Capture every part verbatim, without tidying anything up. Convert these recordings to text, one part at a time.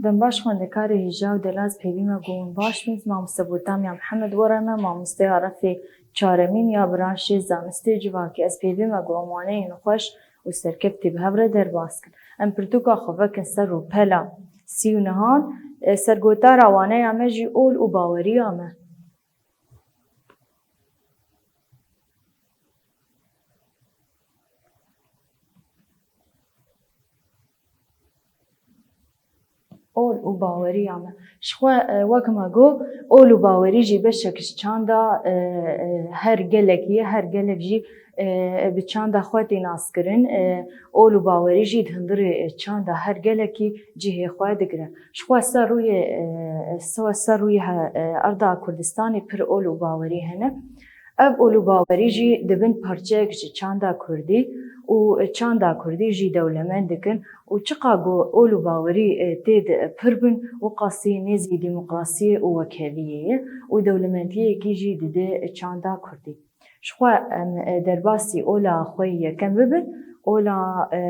Dem baş xwendekarê hêja û delal, ez pêvî me ku hûn baş bin. Mamoste Botamya Mihemed were me, mamosteya refê çaremîn ya branşê zanistê civakî. Ez pêvî me ku em waneyên xweş û serkeftî bi hev re derbas kin. Em pirtûka xwe vekin ser rûpela sî û nehan, e, sergotara waneya me jî ol û baweriya me. Ol û baweriya me. Ji xwe, e, wek me got, ol û bawerî jî beşek ji çanda, e, e, her gelekî ye, her gelek jî, e, bi çanda xwe tê naskirin. E, ol û bawerî jî di hundirê, e, çanda her gelekî cihê xwe digire. Ji xwe ser rûyê, e, se-, ser rûyê he-, e, erda Kurdistanê pir ol û bawerî hene. Ev ol û bawerî jî dibin parçeyek ji çanda kurdî û çanda kurdî jî dewlemend dikin û çiqa ku ol û bawerî, e, tê de pir bin, wiqasî nêzî demokrasiyê û wekheviyê ye û dewlemendiyekî jî dide çanda kurdî. Ji xwe em, e, derbasî ola xwe yê yekem bibin, ola, e,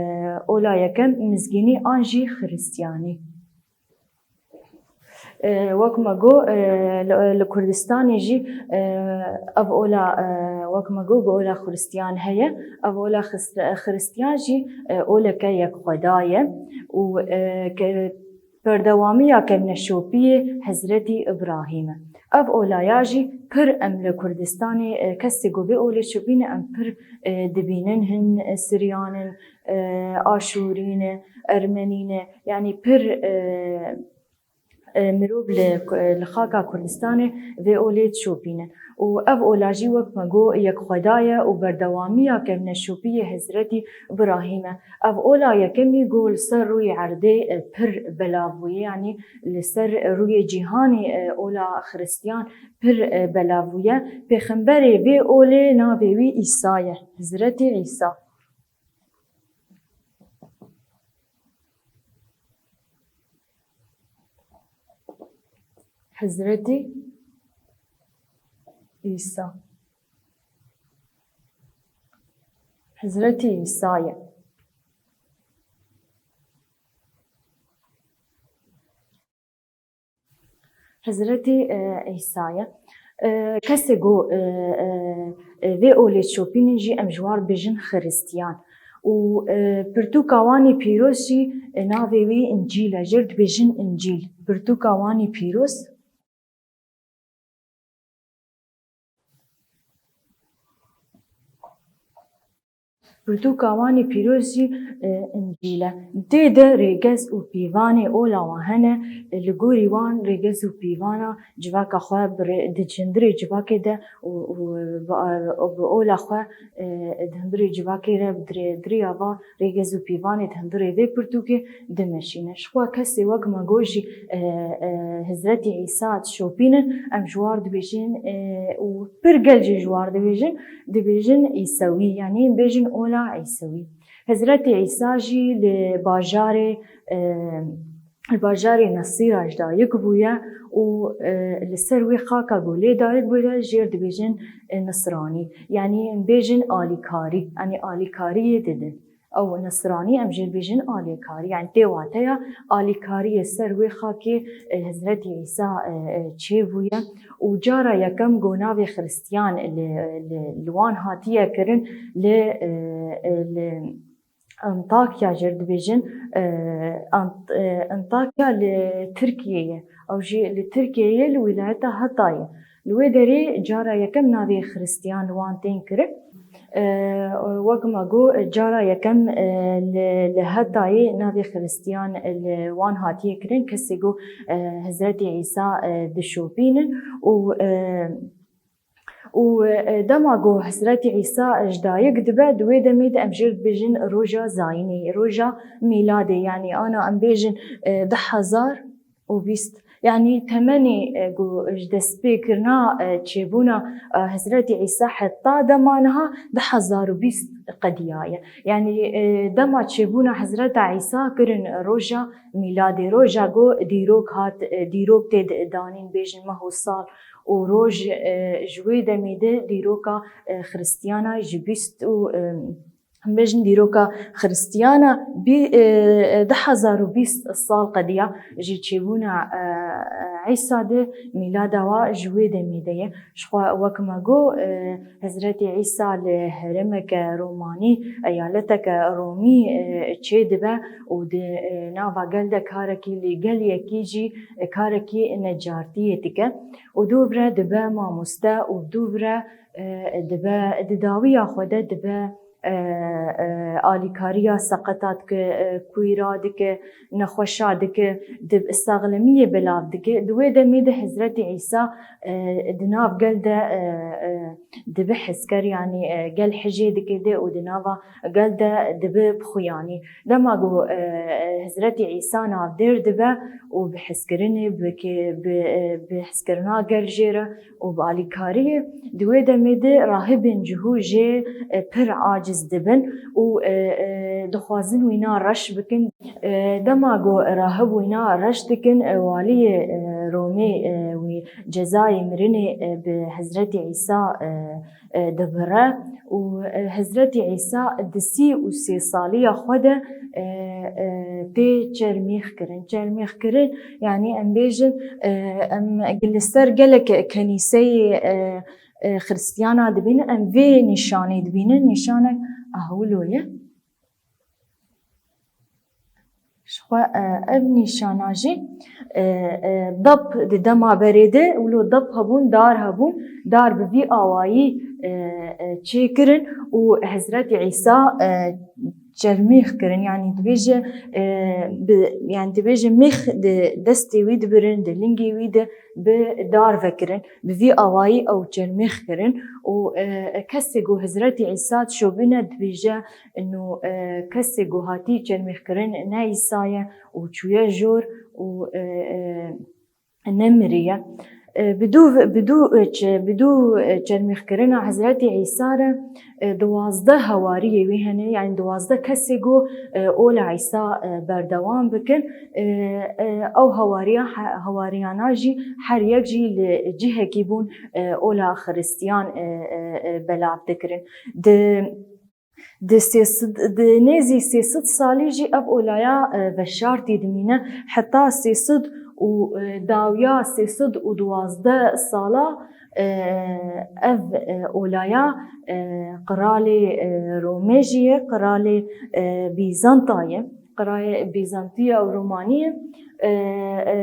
ola yekem mizgînî an jî xiristiyanî. E, wek me got, e, li, li Kurdistanê jî, e, ev ola, e, wek me got, bi ola xiristiyan heye. Ev ola xis-, xiristiyan jî, e, oleke yekxweda ye û, e, ke-, berdewamiya kevneşopiyê Hezretî Îbrahîm e. Ev olaya jî pir em li Kurdistanê, e, kesê ku vê olê şopîne em pir, e, dibînin, hin, e, Siryan in, e, Aşûrî ne, Ermenî ne, yanî pir, e, e, mirov li, li xaka Kurdistanê vê olê dişopîne. Û ev ola jî wek me got yekxweda ye û berdewamiya kevneşopiyê Hezretî Birahîm e. Ev ola yekemî ku li ser rûyê erdê, e, pir belav bûye, yanî li ser rûyê cîhanê, e, ola xiristiyan pir, e, belav bûye. Pêxemberê vê olê navê wî Îsa ye, Hezretî Îsa. Hezretî Îsa. Hezretî Îsa ye. Hezretî, e, Îsa ye. E, kesê ku, e, e, e, vê olê şopînin jî em ji war dibêjin xiristiyan. Û, e, pirtûka wanî pîroz jî, e, navê wî Încîl e. Jêr dibêjin Încîl. Pirtûka wanî pîroz. Pirtûka wanî pîroz jî, e, Încîl e. Tê de rêgez û pîvanê ola wan hene, e, li gorî wan rêgez û pîvana civaka xwe bi rê-, di hundirê civakê de û, û bi, û bi ola xwe, e, di hundirê civakê re bi dirê-, di riya va rêgez û pîvanê di hundirê vê pirtûkê dimeşîne. Ji xwe kesê wek me got jî, e, e, Hezretî Îsa dişopînin, em ji war dibêjin, e, û pir gel jî ji war dibêjin, dibêjin Îsewî, yanî bêjin ola Îsewî. Hezretî Îsa jî li bajarê, e, li bajarê Nesîra ji dayik bûye û, e, li ser wê xaka ku lê dayik bûye jêr dibêjin, e, Nisranî. Yanî em bêjin alîkarî, yanî alîkariyê didin. Ew Nisranî em jê dibêjin alîkarî. Yanî tê wateya alîkariyê ser wê xakê, e, Hezretî Îsa, e, e, çêbûye û cara yekem ku navê xiristiyan li, li, li wan hatiye kirin li, e, e, li Antakya jê dibêjin, e, Ant-, e, Antakya li Tirkiyeyê ye. Ew jî li Tirkiyeyê li wîlayeta Hetayê. Li wê derê cara yekem navê xiristiyan li wan tên kirin. E, wek me got, cara yekem, e, li, li Hetayê navê xiristiyan li wan hatiye kirin. Kesê ku, e, Hezretî Îsa, e, dişopînin û, e, Û, e, dema ku Hezretî Îsa ji dayik dibe, di wê demê de em jê dibêjin roja zayînê, roja mîladê, yanî ana em bêjin, e, du hezar û bîst. Yanî temenê, e, ku ji destpêkirina, e, çêbûna, e, Hezretî Îsa heta dema niha du hezar û bîst qediyaye. Yanî, e, dema çêbûna Hezreta Îsa kirin roja mîladê, roja ku dîrok hat, e, dîrok tê de danîn, bêjin meh û sal û roj, e, ji wê demê de dîroka, e, xiristiyana ji bîst û, e, em bêjin dîroka Xiristiyana bî-, e, e, du hezar û bîst sal qediya ji çêbûna, e, e, Îsa di mîlada wa ji wê demê de ye. Jixwe wek me got, e, Hezretî Îsa li herêmeke Romanî, eyaleteke Romî, e, çêdibe û di, e, nava gel de karekî li gel yekî jî, e, karekî necartiyê dike û dûvre dibe mamoste û dûvre, e, dibe di dawiya xwe de dibe, e, e, alîkariya seqeta dike, e, kûyra dike, nexweşa dike, di saxlemiyê belav dike. Di wê demê de Hezretî Îsa, e, di nav gel de, e, e, dibe hezker, yanî, e, gel hijê dike dê û di nava gel de dibe bixuyanî. Dema ku, e, Hezretî Îsa navdêr dibe û bi hezkirinê, bi ke-, bi, e, bi hezkirina gel jê re û bi alîkariyê, di wê demê de rahibên cihû jê, e, pir aciz dibin û, e, e, dixwazin wîna reş bikin. E, dema ku rahib wîna reş dikin, e, waliyê, e, Romê, e, wî cezayê mirinê, e, bi Hezretî Îsa, e, e, dibire û, e, Hezretî Îsa di sî û sê saliya xwe de, e, e, tê çermîx kirin. Çermîx kirin, yanî em bêjin, e, em li ser gelek kenîseyê, e, e, Xiristiyana dibînin, em vê nîşanê dibînin, nîşanek ahwilo ye. Jixwe, e, ev nîşana jî, e, e, dap di dema berê de, wilo dap hebûn, dar hebûn, dar bi vî awayî, e, e, çêkirin û Hezretî Îsa, e, çermîx kirin. Yanî dibêje, e, bi, yanî dibêje mêx di destê wî dibirin, di lingê wî de bi dar vekirin. Bi vî awayî ew çermîx kirin û, e, kesê ku Hezretî Îsa dişopîne dibêje, Ino, e, kesê ku hatî çermîxkirin ne Îsa ye û çûye jor û, e, e, nemiriye. E, bi dû, bi dû, e, çe-, bi dû, e, çermîxkirina Hezretî Îsa re, e, duwazdeh hewariyê wî hene, yanî duwazdeh kesê ku, e, ola Îsa, e, berdewam bikin. E, e, ew hewariya, he-, hewariyana jî her yek jî li cihekî bûn, e, ola Xiristiyan, e, e, e, belav dikirin. Di Di sê sed, di nêzî sê sed salî jî ev olaya, e, veşartî dimîne. Heta sê sed û, e, dawiya sê sed û duwazdeh sala, e, ev, e, olaya, e, qiralê, e, Romê jî ye, qiralê, e, Bîzanta ye, qiralê Bîzantiya û Romanî ye. E, e,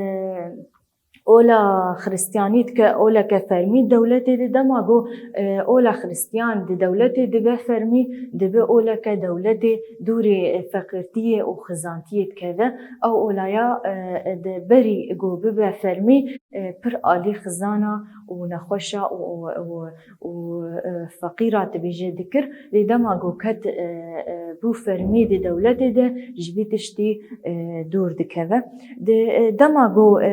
Ola Xiristiyanî dike oleke fermî dewletê de. Dema ku, e, ola Xiristiyan di dewletê dibe fermî, dibe oleke dewletê dûrê, e, feqîrtiyê û xizantiyê dikeve. Ew olaya, e, di berî ku bibe fermî, e, pir alî xizana û nexweşa û, û, û û, e, feqîra dibêje dikir, lê dema ku ket, e, e, bû fermî di dewletê de ji vî tiştî, e, dûr dikeve. Di, e, dema ku, e,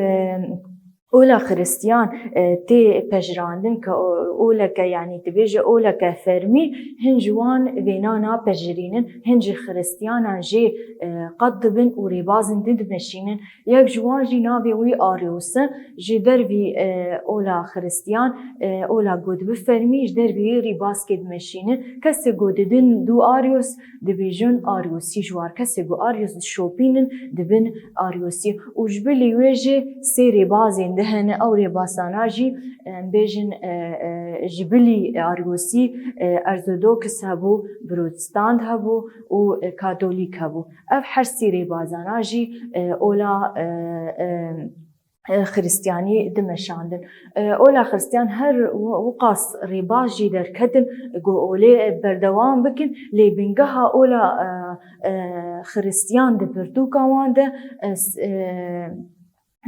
ola Xiristiyan, e, tê pejirandin ke o-, oleke, yanî dibêje oleke fermî, hin ji wan vêna napejirînin, hin ji Xiristiyanan jê, e, qet dibin û rêbazên din dimeşînin. Yek ji wan jî navê wî Arius e. Ji dervî, e, ola Xiristiyan, e, ola ku dibe fermî ji dervî wî rîbaskê dimeşînin. Kesê ku didin dû Arius, dibêjin Ariusî ji war. Kesê ku Arius dişopînin, dibin Ariusî. Û ji bilî wê jî sê rêbazên di hene. Ew rêbazana jî, em bêjin, e, e, ji bilî Ariusî, e, Orthodoks hebû, Protestant hebû û, e, Katolîk hebû. Ev her sî rêbazana jî, e, ola, e, e, e, Xiristiyanî dimeşandin. E, ola Xiristiyan her wi-, wiqas rêbaz jî derketin, ku olê berdewam bikin, lê bingeha ola, e, e, Xiristiyan di pirtûka wan de, e, s-, e,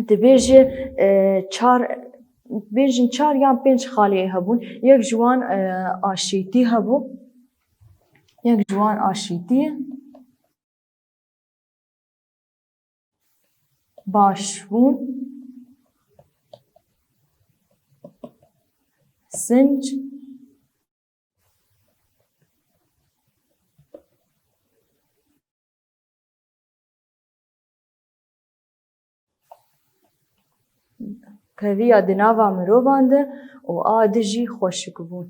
dibêje, e, çar, bêjin çar yan pênc xalê hebûn. Yek ji wan, e, aşîtî hebû. Yek ji wan aşîtî. Başbûn, sinc, keviya di nava mirovan de û a di jî xweşik bûn.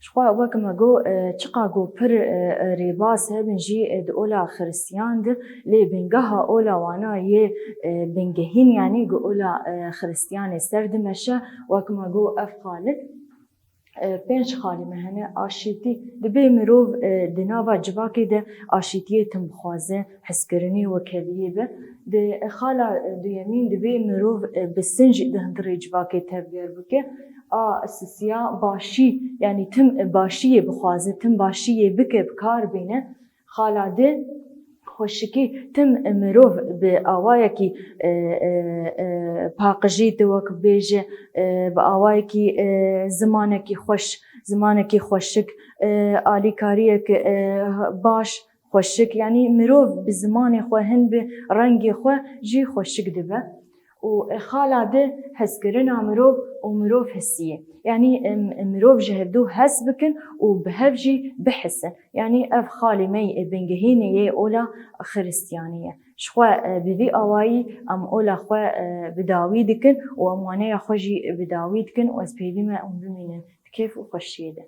Jixwe wek me got, e, çiqa ku pir, e, e, rêbaz hebin jî, e, di ola xiristiyan de, lê bingeha ola wana yê, e, bingehîn, yanî ku ola, e, xiristiyanê ser dimeşe, wek me got ev xal e. E, pênc xalî me hene, aşîtî. Dibê mirov, e, di nava civakê de aşîtiyê tim bixwaze, hezkirinê wekeviyê be. Di xala, e, duyemîn dibê mirov, e, bi sinc di hundirê civakê tevger bike. A sisiya başî, yanî tim, e, başiyê bixwaze, tim başiyê bike, bi kar bîne. Xala di xweşikî, tim mirov bi awayekî, e, e, e, paqijî, tu wek bêje, e, bi awayekî, e, zimanekî xweş, zimanekî xweşik, e, alîkariyek, e, baş, xweşik, yanî mirov bi zimanê xwe hin, bi rengê xwe jî xweşik dibe. Û, e, xala di hezkirina mirov û mirov hisiyê. Yanî, em, mirov ji hevdu hes bikin û bi hev jî bihisin. Yanî ev xalê me yê bingehînê yê ola xiristiyanî ye. Jixwe, e, bi vî awayî em ola xwe, e, bi dawî dikin û em waneya xwe jî bi dawî dikin û ez pêvî me hûn bimînin di kêf û xweşiyê de.